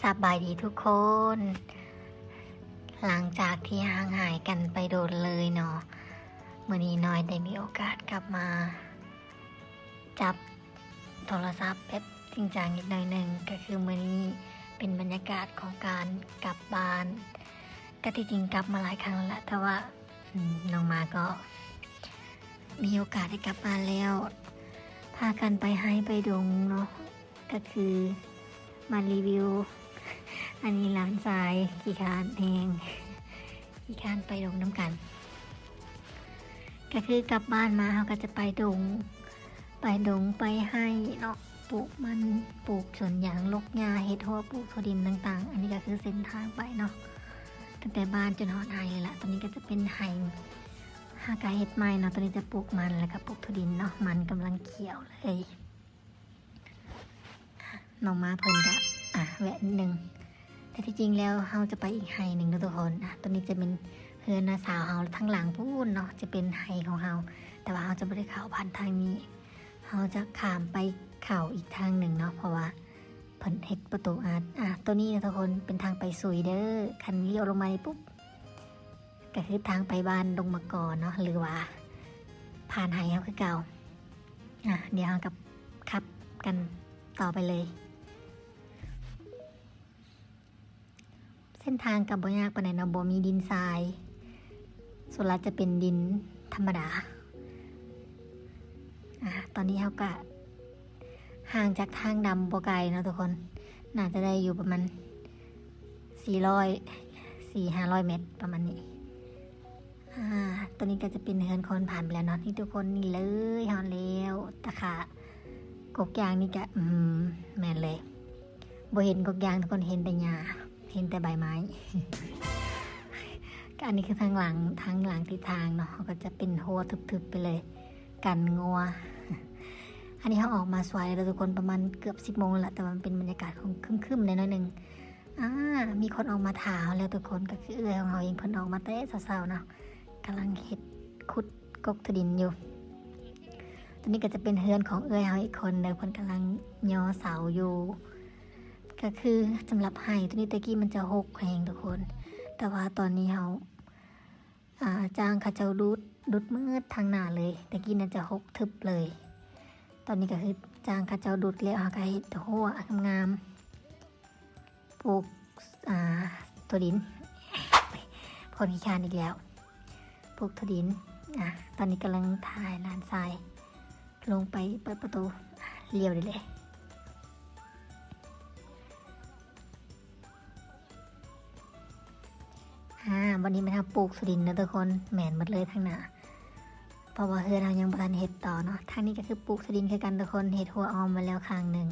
ສະບາຍດີທຸກຄົນ ຫຼັງຈາກທີ່ຫ່າງຫາຍກັນໄປດົນເລີຍເນາະ, ມື້ນີ້ນ້ອຍໄດ້ມີໂອກາດກັບມາຈັບໂທລະສັບແບບຈິງຈັງອີກໜ້ອຍໜຶ່ງ. ກໍຄືມື້ນີ້ເປັນບັນຍາກາດຂອງການກັບບ້ານ, ກໍທີ່ຈິງກັບມາຫຼາຍຄັ້ງແລ້ວ ແຕ່ວ່າ ອືມ ນ້ອງໝາກໍມີໂອກາດໄດ້ກັບມາແລ້ວ, ພາກັນໄປໄຮ່ໄປດົງເນາະ. ກໍຄືມາຣີວິວ ອັນນີ້ຫຼານຊາຍຂີ້ຄ້ານແຮງ ຂີ້ຄ້ານໄປດົງນຳກັນ. ກໍຄືກັບບ້ານມາເຮົາກໍຈະໄປດົງ ໄປດົງໄປໄຮ່ເນາະ, ປູກມັນ ປູກສວນຢາງ ລົກຫຍ້າ ເຮັດຮົ້ວ ປູກຖົ່ວດິນຕ່າງໆ. ອັນນີ້ກໍຄືເສັ້ນທາງໄປເນາະ ຕັ້ງແຕ່ບ້ານຈົນຮອດໄຮ່ເລີຍລະ. ຕົວນີ້ກໍຈະເປັນໄຮ່ ຫາກະເຮັດໃໝ່ເນາະ, ຕົວນີ້ຈະປູກມັນ ແລ້ວກໍປູກຖົ່ວດິນເນາະ, ມັນກຳລັງຂຽວເລີຍ. ນ້ອງໝາເພິ່ນກະ ອາ ແວະນິດໜຶ່ງ, ແຕ່ທີ່ຈິງແລ້ວເຮົາຈະໄປອີກໄຮ່ໜຶ່ງເນາະທຸກຄົນ. ອາ ຕົວນີ້ຈະເປັນເຮືອນນ້າສາວເຮົາ, ທາງຫຼັງພຸ້ນເນາະ ຈະເປັນໄຮ່ຂອງເຮົາ, ແຕ່ວ່າເຮົາຈະບໍ່ໄດ້ເຂົ້າຜ່ານທາງນີ້, ເຮົາຈະຂ້າມໄປເຂົ້າອີກທາງໜຶ່ງເນາະ ເພາະວ່າເພິ່ນເຮັດປະຕູອັດ. ອາ ຕົວນີ້ເນາະທຸກຄົນ ເປັນທາງໄປສຸຍເດີ, ຄັນລ້ຽວລົງມານີ້ປຸບ ກໍຄືທາງໄປບ້ານດົງມະກອນເນາະ ຫຼືວ່າຜ່ານໄຮ່ເຮົາຄືເກົ່າ. ອາ ດຽວເຮົາກັບຂັບກັນຕໍ່ໄປເລີຍ. ເສັ້ນທາງກໍບໍ່ຍາກປານໃດເນາະ, ບໍ່ມີດິນຊາຍ, ສ່ວນຫຼາຍຈະເປັນດິນທຳມະດາ. ອາ ຕອນນີ້ເຮົາກະຫ່າງຈາກທາງດຳບໍ່ໄກເນາະທຸກຄົນ, ໜ້າຈະໄດ້ຢູ່ປະມານສີ່ຮ້ອຍ ສີ່ຫ້າຮ້ອຍແມັດປະມານນີ້. ອາ ຕົວນີ້ກໍຈະເປັນເຮືອນຄົນຜ່ານໄປແລ້ວເນາະ. ນີ້ທຸກຄົນ ນີ້ເລີຍ ຮອດແລ້ວ. ຕາຂາ ກົກຢາງນີ້ກະ ອືມ ແມ່ນເລີຍ, ບໍ່ເຫັນກົກຢາງທຸກຄົນ, ເຫັນແຕ່ຫຍ້າ ເຫັນແຕ່ໃບໄມ້. ກະອັນນີ້ຄືທາງຫຼັງ ທາງຫຼັງທິດທາງເນາະ, ເຮົາກໍຈະເປັນຮົ້ວທຶບໆໄປເລີຍ ກັນງົວ. ອັນນີ້ເຮົາອອກມາສວຍແລ້ວທຸກຄົນ, ປະມານເກືອບສິບໂມງແລ້ວ, ແຕ່ວ່າມັນເປັນບັນຍາກາດຂອງຄຶ້ມໆໜ້ອຍໆໜຶ່ງ. ອາ ມີຄົນອອກມາຖ້າເຮົາແລ້ວທຸກຄົນ, ກໍຄືເອື້ອຍຂອງເຮົາເອງ, ເພິ່ນອອກມາແຕ່ເຊົ້າໆເນາະ, ກຳລັງເຮັດ ຂຸດກົກຖົ່ວດິນຢູ່. ຕົວນີ້ກໍຈະເປັນເຮືອນຂອງເອື້ອຍເຮົາອີກຄົນເດີ, ເພິ່ນກຳລັງຍໍເສົາຢູ່. ກໍຄືສຳລັບໄຮ່ຕົວນີ້ ແຕ່ກີ້ມັນຈະຮົກແຮງທຸກຄົນ, ແຕ່ວ່າຕອນນີ້ເຮົາ ອາ ຈ້າງເຂົາເຈົ້າດູດ ດູດໝົດທາງໜ້າເລີຍ, ແຕ່ກີ້ນັ້ນຈະຮົກທຶບເລີຍ. ຕອນນີ້ກໍຄືຈ້າງເຂົາເຈົ້າດູດແລ້ວ, ເຮົາກໍເຮັດຮົ້ວງາມໆ ປູກ ອາ ຖົ່ວດິນ. ຄົນຂີ້ຄ້ານອີກແລ້ວ, ປູກຖົ່ວດິນ. ອາ ຕອນນີ້ກຳລັງຖ້າໃຫ້ຫຼານຊາຍລົງໄປເປີດປະຕູ, ອາ ລ້ຽວໄດ້ເລີຍ. ອາ ບັດນີ້ແມ່ນເຮົາປູກຖົ່ວດິນເດີທຸກຄົນ, ແມ່ນໝົດເລີຍທາງໜ້າ, ເພາະວ່າເຮືອນເຮົາຍັງບໍ່ທັນເຮັດຕໍ່ເນາະ. ທາງນີ້ກໍຄືປູກຖົ່ວດິນຄືກັນທຸກຄົນ, ເຮັດຮົ້ວອ້ອມໄວ້ແລ້ວຂ້າງໜຶ່ງ.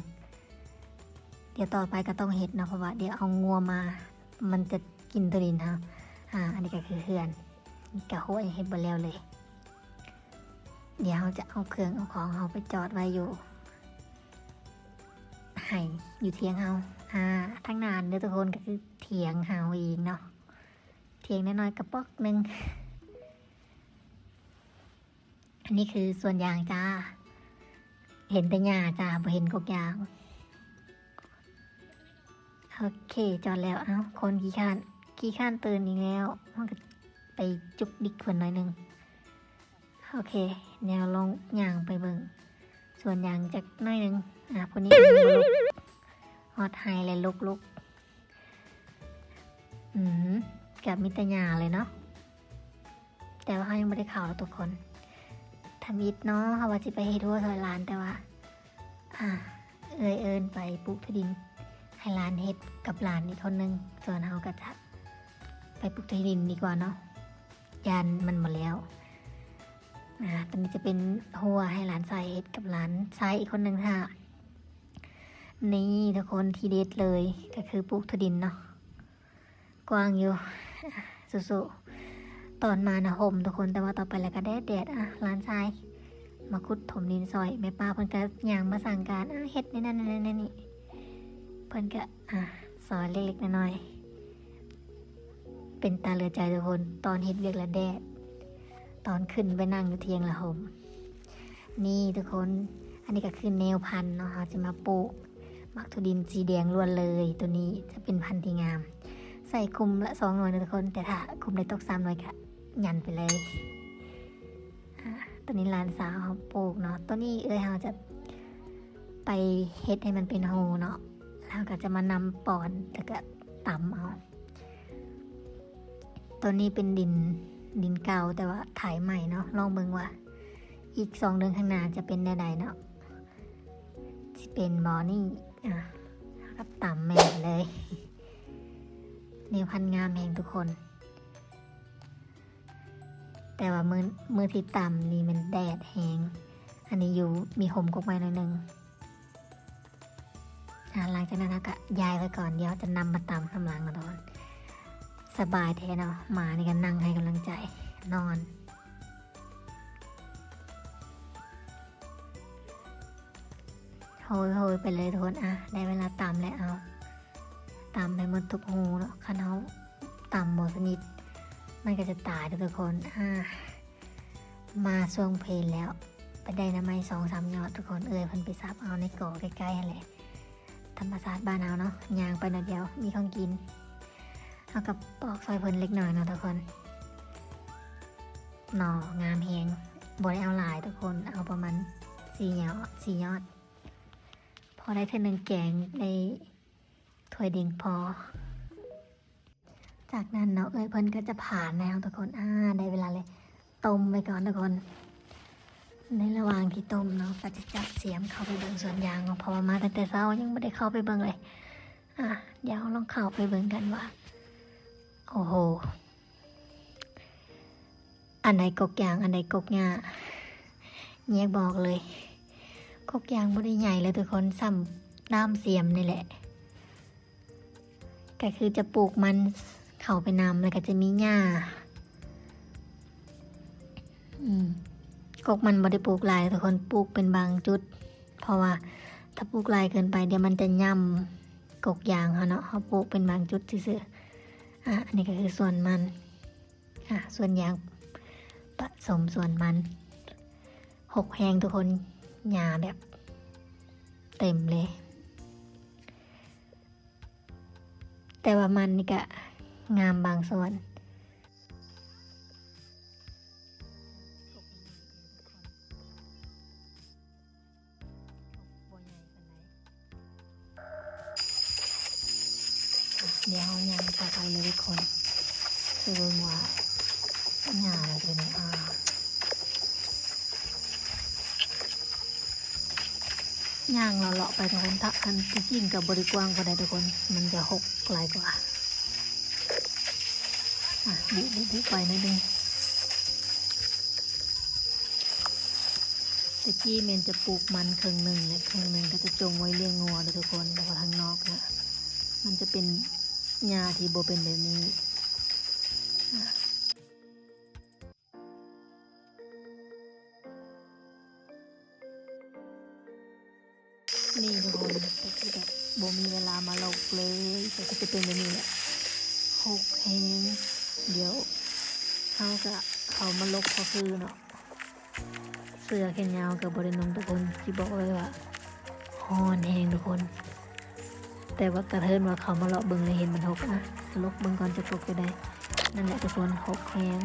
ດຽວຕໍ່ໄປກໍຕ້ອງເຮັດເນາະ, ເພາະວ່າດຽວເອົາງົວມາ ມັນຈະກິນຖົ່ວດິນເຮົາ. ອາ ອັນນີ້ກໍຄືເຮືອນ, ກະຮົ້ວຍັງເຮັດບໍ່ແລ້ວເລີຍ. ດຽວເຮົາຈະເອົາເຄື່ອງເອົາຂອງເຮົາໄປຈອດໄວ້ຢູ່ໄຮ່ ຢູ່ຖຽງເຮົາ. ອາ ທາງໜ້າເດີທຸກຄົນ, ກໍຄືຖຽງເຮົາເອງເນາະ, ຖຽງນ້ອຍໆກະປອກໜຶ່ງ. ອັນນີ້ຄືສວນຢາງຈ້າ, ເຫັນແຕ່ຫຍ້າຈ້າ, ບໍ່ເຫັນກົກຢາງ. ໂອເຄ ຈອດແລ້ວ. ເອົ້າ ຄົນຂີ້ຄ້ານ ຂີ້ຄ້ານຕື່ນອີກແລ້ວ, ມັນກໍໄປຈຸກດິກເພິ່ນໜ້ອຍໜຶ່ງ. ໂອເຄ ແນວລອງຍ່າງໄປເບິ່ງສວນຢາງຈັກໜ້ອຍໜຶ່ງ. ອາ ຜູ້ນີ້ຍັງບໍ່ລຸກ, ຮອດໄຮ່ແລ້ວລຸກໆ. ອືມ ກໍມີແຕ່ຫຍ້າເລີຍເນາະ. ແຕ່ວ່າເຮົາຍັງບໍ່ໄດ້ເຂົ້າດອກທຸກຄົນ. ທຳອິດເນາະ ເຮົາວ່າຊິໄປເຮັດຮົ້ວຊ່ອຍຫຼານ, ແຕ່ວ່າ ອາ ເອື້ອຍເອີ້ນໄປປູກຖົ່ວດິນ ໃຫ້ຫຼານເຮັດກັບຫຼານອີກຄົນໜຶ່ງ, ສ່ວນເຮົາກໍຈະໄປປູກຖົ່ວດິນດີກວ່າເນາະ, ຢ້ານມັນບໍ່ແລ້ວ. ອາ ຕົວນີ້ຈະເປັນຮົ້ວໃຫ້ຫຼານຊາຍເຮັດກັບຫຼານຊາຍອີກຄົນໜຶ່ງ. ຖ້າ ນີ້ທຸກຄົນ ທີເດັດເລີຍ ກໍຄືປູກຖົ່ວດິນເນາະ. ກວ້າງຢູ່ ສູ້ໆ. ຕອນມານະຫົ່ມທຸກຄົນ, ແຕ່ວ່າຕໍ່ໄປແລ້ວກໍແດດໆ. ອາ ຫຼານຊາຍມາຂຸດຖົມດິນຊ່ອຍ, ແມ່ປ້າເພິ່ນກໍຍ່າງມາສັ່ງການ, ອາ ເຮັດແນວນັ້ນແນວນີ້, ເພິ່ນກໍ ອາ ຊ່ອຍເລັກໆນ້ອຍໆ. ເປັນຕາເຫຼືອໃຈທຸກຄົນ, ຕອນເຮັດວຽກລະແດດ, ຕອນຂຶ້ນໄປນັ່ງຢູ່ຖຽງລະຫົ່ມ. ນີ້ທຸກຄົນ ອັນນີ້ກໍຄືແນວພັນເນາະ, ເຮົາຈະມາປູກ ໝາກຖົ່ວດິນສີແດງລ້ວນເລີຍ. ໂຕນີ້ຈະເປັນພັນທີ່ງາມ ໃສ່ຄຸມລະສອງໜ່ວຍເນາະທຸກຄົນ, ແຕ່ຖ້າຄຸມໄດ້ຕົກສາມໜ່ວຍກະຢັນໄປເລີຍ. ອາ ໂຕນີ້ຫຼານສາວເຮົາປູກເນາະ. ໂຕນີ້ເອື້ອຍເຮົາຈະໄປເຮັດໃຫ້ມັນເປັນຮູເນາະ, ແລ້ວເຮົາກະຈະມານຳປ່ອນ ແລ້ວກະຕຳເອົາ. ໂຕນີ້ເປັນດິນ ດິນເກົ່າ ແຕ່ວ່າໄຖໃໝ່ເນາະ. ລອງເບິ່ງວ່າອີກສອງເດືອນຂ້າງໜ້າຈະເປັນແນວໃດເນາະ, ຊິເປັນບໍ່ນີ້. ອາ ເຮົາກະຕຳແມ່ນເລີຍ. ແນວພັນງາມແຮງທຸກຄົນ, ແຕ່ວ່າມື້ ມື້ທີ່ຕຳນີ້ແມ່ນແດດແຮງ. ອັນນີ້ຢູ່ມີຮົ່ມກົກໄມ້ໜ້ອຍໜຶ່ງ. ອາ ຫຼັງຈາກນັ້ນເຮົາກະຍ້າຍໄວ້ກ່ອນ, ດຽວຈະນຳມາຕຳນຳຫຼັງເນາະທຸກຄົນ. ສະບາຍແທ້ເນາະ, ໝານີ້ກະນັ່ງໃຫ້ກຳລັງໃຈ ນອນ ໂຮຍໆ ໄປເລີຍທຸກຄົນ. ອາ ໄດ້ເວລາຕຳແລ້ວ, ເອົາ ຕຳໃຫ້ໝົດທຸກຮູເນາະ. ຄັນເຮົາຕຳບໍ່ສະໜິດ ມັນກະຈະຕາຍເດີທຸກຄົນ. ອາ ມາຊ່ວງເພນແລ້ວ, ໄປໄດ້ໜໍ່ໄມ້ສອງສາມຍອດທຸກຄົນ. ເອື້ອຍເພິ່ນໄປສັບເອົາໃນກໍໃກ້ໆຫັ້ນແຫຼະ, ທຳມະຊາດບ້ານເຮົາເນາະ, ຍ່າງໄປໜ້ອຍດຽວມີຂອງກິນ. ເຮົາກະປອກຊ່ອຍເພິ່ນເລັກນ້ອຍເນາະທຸກຄົນ. ໜໍ່ງາມແຮງ, ບໍ່ໄດ້ເອົາຫຼາຍທຸກຄົນ, ເອົາປະມານສີ່ຍອດ ສີ່ຍອດ, ພໍໄດ້ເທື່ອໜຶ່ງແກງໄດ້ຖ້ວຍດຽງພໍ. ຈາກນັ້ນເນາະ ເອື້ອຍເພິ່ນກະຈະຜານແລ້ວທຸກຄົນ. ອາ ໄດ້ເວລາແລ້ວ, ຕົ້ມໄວ້ກ່ອນທຸກຄົນ. ໃນລະຫວ່າງທີ່ຕົ້ມເນາະ ກະຈະຈັດສຽມເຂົ້າໄປເບິ່ງສວນຢາງເນາະ, ເພາະວ່າມາຕັ້ງແຕ່ເຊົ້າຍັງບໍ່ໄດ້ເຂົ້າໄປເບິ່ງເລີຍ. ອາ ດຽວເຮົາລອງເຂົ້າໄປເບິ່ງກັນວ່າ ໂອ້ໂຫ ອັນໃດກົກຢາງ ອັນໃດກົກຫຍ້າ ແຍກບໍ່ອອກເລີຍ. ກົກຢາງບໍ່ໄດ້ໃຫຍ່ເລີຍທຸກຄົນ, ສ່ຳດ້າມສຽມນີ້ແຫຼະ. ກະຄືຈະປູກມັນເຂົ້າໄປນຳ ແລ້ວກະຈະມີຫຍ້າ. ອືມ ກົກມັນບໍ່ໄດ້ປູກຫຼາຍທຸກຄົນ, ປູກເປັນບາງຈຸດ, ເພາະວ່າຖ້າປູກຫຼາຍເກີນໄປ ດຽວມັນຈະຫຍ້ຳກົກຢາງເຮົາເນາະ. ເຮົາປູກເປັນບາງຈຸດຊື່ໆ. ອາ ອັນນີ້ກະຄືສວນມັນ. ອາ ສວນຢາງປະສົມສວນມັນ, ຮົກແຮງທຸກຄົນ, ຫຍ້າແບບເຕັມເລີຍ. ແຕ່ວ່າມັນນີ້ກະງາມບາງສ່ວນ. ບໍ່ໃຫຍ່ປານໃດ. ດຽວເຮົາຍ່າງເຂົ້າໄປເລີຍທຸກຄົນ, ໄປເບິ່ງວ່າຫຍ້າລະເປັນ ອາ ຍ່າງເລາະໆໄປທຸກຄົນ. ຖ້າອັນທີ່ຈິງກະບໍ່ໄດ້ກວ້າງປານໃດທຸກຄົນ, ມັນຈະຮົກຫຼາຍກວ່າ. ອາ ບຸໆໆໄປໜ້ອຍໜຶ່ງ. ແຕ່ກີ້ແມ່ນຈະປູກມັນເຄິ່ງໜຶ່ງ ແລະ ເຄິ່ງໜຶ່ງກະຈະຈົ່ງໄວ້ລ້ຽງງົວເດີທຸກຄົນ. ແຕ່ວ່າທາງນອກນະ ມັນຈະເປັນຫຍ້າທີ່ບໍ່ເປັນແບບນີ້. ນີ້ທຸກຄົນ ກະຄືແບບບໍ່ມີເວລາມາລົກເລີຍ ກະຄືຈະເປັນແບບນີ້ແຫຼະ ຮົກແຮງ. ດຽວເຮົາກະເຂົ້າມາລົກພໍຄືເນາະ. ເສື້ອແຂນຍາວກະບໍ່ໄດ້ນຸ່ງທຸກຄົນ, ຊິບອກເລີຍວ່າຮ້ອນແຮງທຸກຄົນ. ແຕ່ວ່າກະເທີນວ່າເຂົ້າມາເລາະເບິ່ງແລ້ວເຫັນມັນຮົກ ອະ ລົກເບິ່ງກ່ອນຈະປົກຢູ່ໃດ. ນັ້ນແຫຼະທຸກຄົນ ຮົກແຮງ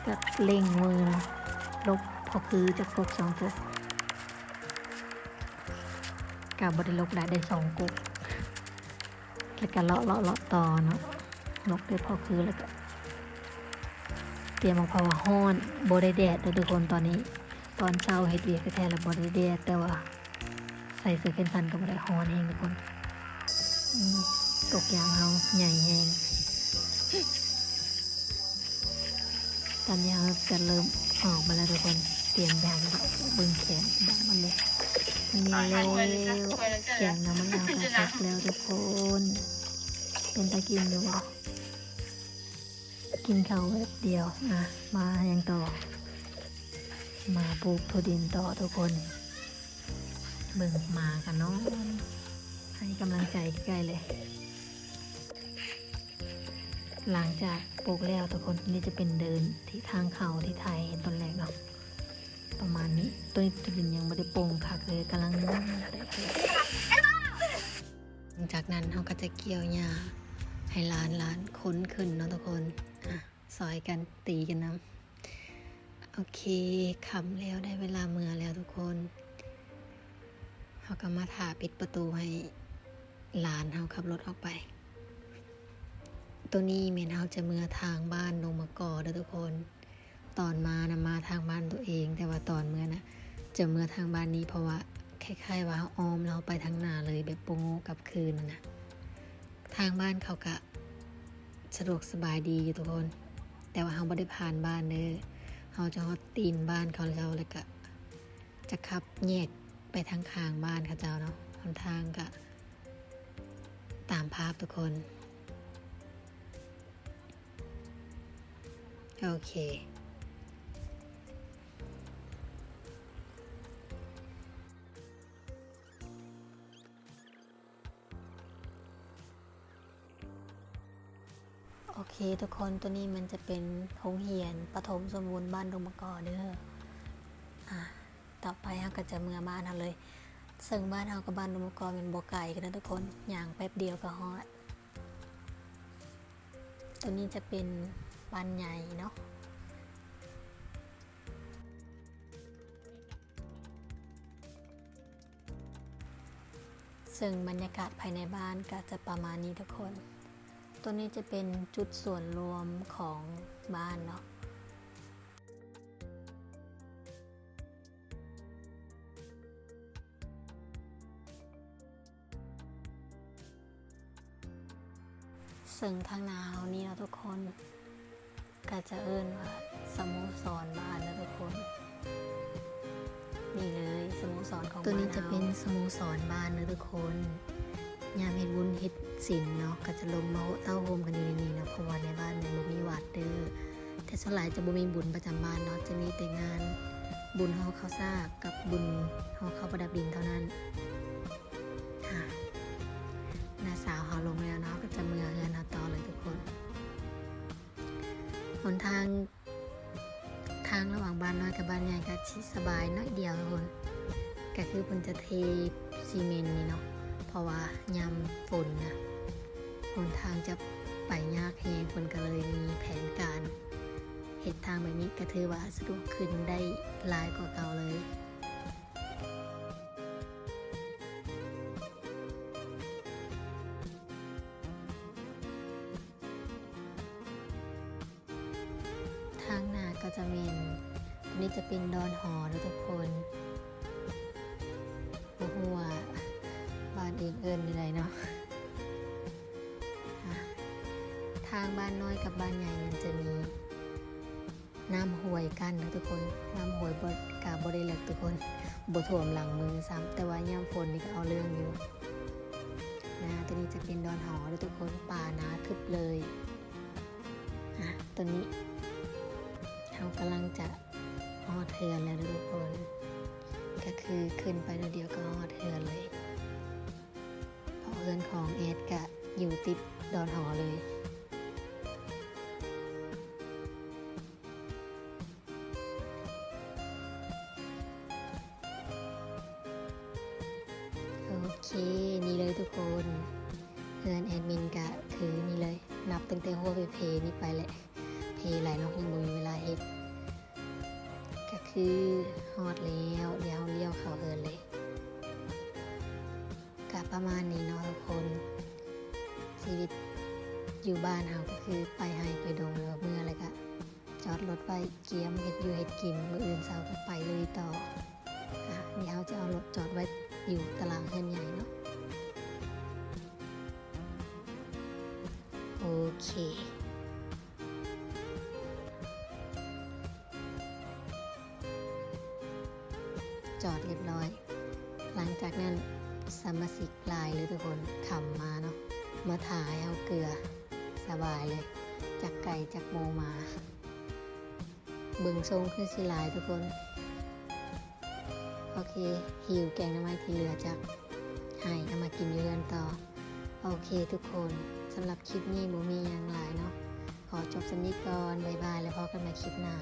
ກະເລັ່ງມືເນາະ ລົກພໍຄືຈັກປົກສອງປົກ ກະບໍ່ໄດ້ລົກຫຼາຍ ໄດ້ສອງກົກ ແລ້ວກະເລາະໆໆຕໍ່ເນາະ. ລົກໄດ້ພໍຄືແລ້ວກະຕຽມເອົາ ເພາະວ່າຮ້ອນ ບໍ່ໄດ້ແດດເດີທຸກຄົນ. ຕອນນີ້ຕອນເຊົ້າເຮັດວຽກແທ້ໆ ແລ້ວບໍ່ໄດ້ແດດ ແຕ່ວ່າ ໃສ່ເສື້ອແຂນສັ້ນກະບໍ່ໄດ້ ຮ້ອນແຮງທຸກຄົນ. ອືມ ກົກຢາງເຮົາໃຫຍ່ແຮງ. ຕອນນີ້ເຮົາກະເລີ່ມອອກມາແລ້ວທຸກຄົນ ຕຽມຢາງ ເບິ່ງແຂນດຳໝົດເລີຍ. ອັນນີ້ແລ້ວ ແກງໜໍ່ໄມ້ເຮົາກະສຸກແລ້ວທຸກຄົນ. ເປັນຕາກິນຢູ່ບໍ່? ກິນເຂົ້າແວບດຽວ. ອະ ມາຫຍັງຕໍ່? ມາປູກຖົ່ວດິນຕໍ່ທຸກຄົນ. ເບິ່ງໝາກະນອນໃຫ້ກຳລັງໃຈໃກ້ໆເລີຍ. ຫຼັງຈາກປູກແລ້ວທຸກຄົນ ນີ້ຈະເປັນເດີ່ນທີ່ທາງເຂົ້າທີ່ໄຖເຫັນຕອນແລກເນາະ. ປະມານນີ້. ໂຕນີ້ ໂຕນີ້ຍັງບໍ່ໄດ້ໂປ່ງຄັກເລີຍ ກຳລັງ ຫຼັງຈາກນັ້ນເຮົາກໍຈະກ່ຽວຫຍ້າໃຫ້ຫຼານໆ ຂົນຂຶ້ນເນາະທຸກຄົນ. ອາ ຊ່ອຍກັນຕີກັນນຳ. ໂອເຄ ຄ່ຳແລ້ວ ໄດ້ເວລາເມືອແລ້ວທຸກຄົນ. ເຮົາກໍມາຖ້າປິດປະຕູໃຫ້ຫຼານເຮົາຂັບລົດອອກໄປ. ໂຕນີ້ແມ່ນເຮົາຈະເມືອທາງບ້ານດົງມະກອກເດີທຸກຄົນ. ຕອນມານະ ມາທາງບ້ານຕົວເອງ, ແຕ່ວ່າຕອນເມືອນະ ຈະເມືອທາງບ້ານນີ້ ເພາະວ່າຄ້າຍໆວ່າເຮົາອ້ອມແລ້ວເຮົາໄປທາງໜ້າເລີຍ ແບບບໍ່ໂງ່ກັບຄືນນະ. ທາງບ້ານເຂົາກະສະດວກສະບາຍດີຢູ່ທຸກຄົນ, ແຕ່ວ່າເຮົາບໍ່ໄດ້ຜ່ານບ້ານເດີ. ເຮົາຈະຮອດຕີນບ້ານເຂົາເຈົ້າ ແລ້ວກະຈະຂັບແຍກໄປທາງຂ້າງບ້ານເຂົາເຈົ້າເນາະ. ຫົນທາງກະຕາມພາບທຸກຄົນ. ໂອເຄ ໂອເຄທຸກຄົນ, ໂຕນີ້ມັນຈະເປັນໂຮງຮຽນປະຖົມສົມບູນບ້ານດົງມະກອກເດີ. ອາ ຕໍ່ໄປເຮົາກໍຈະເມືອບ້ານເຮົາເລີຍ. ເຊິ່ງບ້ານເຮົາກັບບ້ານດົງມະກອກແມ່ນບໍ່ໄກກັນນະທຸກຄົນ, ຍ່າງແປັບດຽວກໍຮອດ. ໂຕນີ້ຈະເປັນບ້ານໃຫຍ່ເນາະ, ເຊິ່ງບັນຍາກາດພາຍໃນບ້ານກໍຈະປະມານນີ້ທຸກຄົນ. ໂຕນີ້ຈະເປັນຈຸດສ່ວນລວມຂອງບ້ານເນາະ. ເຊິ່ງທາງໜ້າເຮົານີ້ເນາະທຸກຄົນ ກໍຈະເອີ້ນວ່າສະໂມສອນບ້ານເນາະທຸກຄົນ. ນີ້ເລີຍ ສະໂມສອນຂອງ ໂຕນີ້ຈະເປັນ ບ້ານເຮົາ ສະໂມສອນບ້ານເນາະທຸກຄົນ. ຍາມເຮັດບຸນເຮັດສິນເນາະ ກໍຈະລົງມາເຕົ້າໂຮມກັນຢູ່ໃນນີ້ເນາະ, ເພາະວ່າໃນບ້ານແມ່ນບໍ່ມີວັດເດີ. ແຕ່ສ່ວນຫຼາຍຈະບໍ່ມີບຸນປະຈຳບ້ານເນາະ, ຈະມີແຕ່ງານບຸນຫໍ່ເຂົ້າສາກກັບບຸນຫໍ່ເຂົ້າປະດັບດິນເທົ່ານັ້ນ. ອາ ນ້າສາວເຮົາລົງແລ້ວເນາະ, ເຮົາກໍຈະເມືອເຮືອນເຮົາຕໍ່ເລີຍທຸກຄົນ. ຫົນທາງ ທາງລະຫວ່າງບ້ານນ້ອຍກັບບ້ານໃຫຍ່ກໍຊິສະບາຍໜ້ອຍດຽວທຸກຄົນ, ກໍຄືເພິ່ນຈະເທຊີເມັນນີ້ເນາະ, ເພາະວ່າຍາມຝົນນະ ຫົນທາງຈະໄປຍາກແຮງ, ເພິ່ນກໍເລີຍມີແຜນການເຮັດທາງແບບນີ້, ກໍຖືວ່າສະດວກຂຶ້ນໄດ້ຫຼາຍກວ່າເກົ່າເລີຍ. ທາງໜ້າກໍຈະແມ່ນ ຕົວນີ້ຈະເປັນດອນຫໍເນາະທຸກຄົນ, ບໍ່ຮູ້ວ່າບ້ານອື່ນເອີ້ນແນວໃດເນາະ. ອາ ທາງບ້ານນ້ອຍກັບບ້ານໃຫຍ່ມັນຈະມີ ນ້ຳຫ້ວຍກັ້ນເນາະທຸກຄົນ, ນ້ຳຫ້ວຍບໍ່ ກະບໍ່ໄດ້ເລິກທຸກຄົນ, ບໍ່ຖ້ວມຫຼັງມືຊ້ຳ, ແຕ່ວ່າຍາມຝົນນີ້ກໍເອົາເລື່ອງຢູ່ນະ. ຕົວນີ້ຈະເປັນດອນຫໍເດີທຸກຄົນ, ປ່າໜາທຶບເລີຍ. ອາ ຕົວນີ້ເຮົາກຳລັງຈະຮອດເຮືອນແລ້ວເດີທຸກຄົນ, ກໍຄືຂຶ້ນໄປໜ້ອຍດຽວກໍຮອດເຮືອນເລີຍ. ເພາະເຮືອນຂອງແອດກະຢູ່ຕິດດອນຫໍເລີຍ. ໂອເຄ ນີ້ເລີຍທຸກຄົນ, ເຮືອນແອດມິນກະຄືນີ້ເລີຍ, ນັບຕັ້ງແຕ່ຫົວເພໆນີ້ໄປແຫຼະ, ເພຫຼາຍເນາະ, ຍັງບໍ່ມີເວລາເຮັດ. ກະຄືຮອດແລ້ວ, ດຽວເຮົາລ້ຽວເຂົ້າເຮືອນເລີຍ. ກະປະມານນີ້ເນາະທຸກຄົນ, ຊີວິດຢູ່ບ້ານເຮົາກໍຄືໄປໄຮ່ໄປດົງ ແລ້ວເມືອ ແລ້ວກະຈອດລົດໄວ້ກຽມເຮັດຢູ່ເຮັດກິນ, ມື້ອື່ນເຊົ້າກໍໄປລຸຍຕໍ່. ອາ ດຽວເຮົາຈະເອົາລົດຈອດໄວ້ຢູ່ຕາລາງເຮືອນໃຫຍ່ເນາະ. ໂອເຄ ຈອດລຽບຮ້ອຍ. ຫຼັງຈາກນັ້ນສະມາຊິກຫຼາຍເລີຍທຸກຄົນ, ຄ່ຳມາເນາະ, ມາຖ້າໃຫ້ເຮົາເກືອ ສະບາຍເລີຍ, ຈັກໄກ່ຈັກໝູມາ. ເບິ່ງຊົງຄືຊິຫຼາຍທຸກຄົນ. ໂອເຄ ຫິ້ວແກງໜໍ່ໄມ້ທີ່ເຫຼືອຈາກໄຮ່ເອົາມາກິນຢູ່ເຮືອນຕໍ່. ໂອເຄທຸກຄົນ, ສຳລັບຄລິບນີ້ບໍ່ມີຫຍັງຫຼາຍເນາະ, ຂໍຈົບສ່ຳນີ້ກ່ອນ, ບາຍບາຍ ແລ້ວພໍ້ກັນໃໝ່ຄລິບໜ້າ.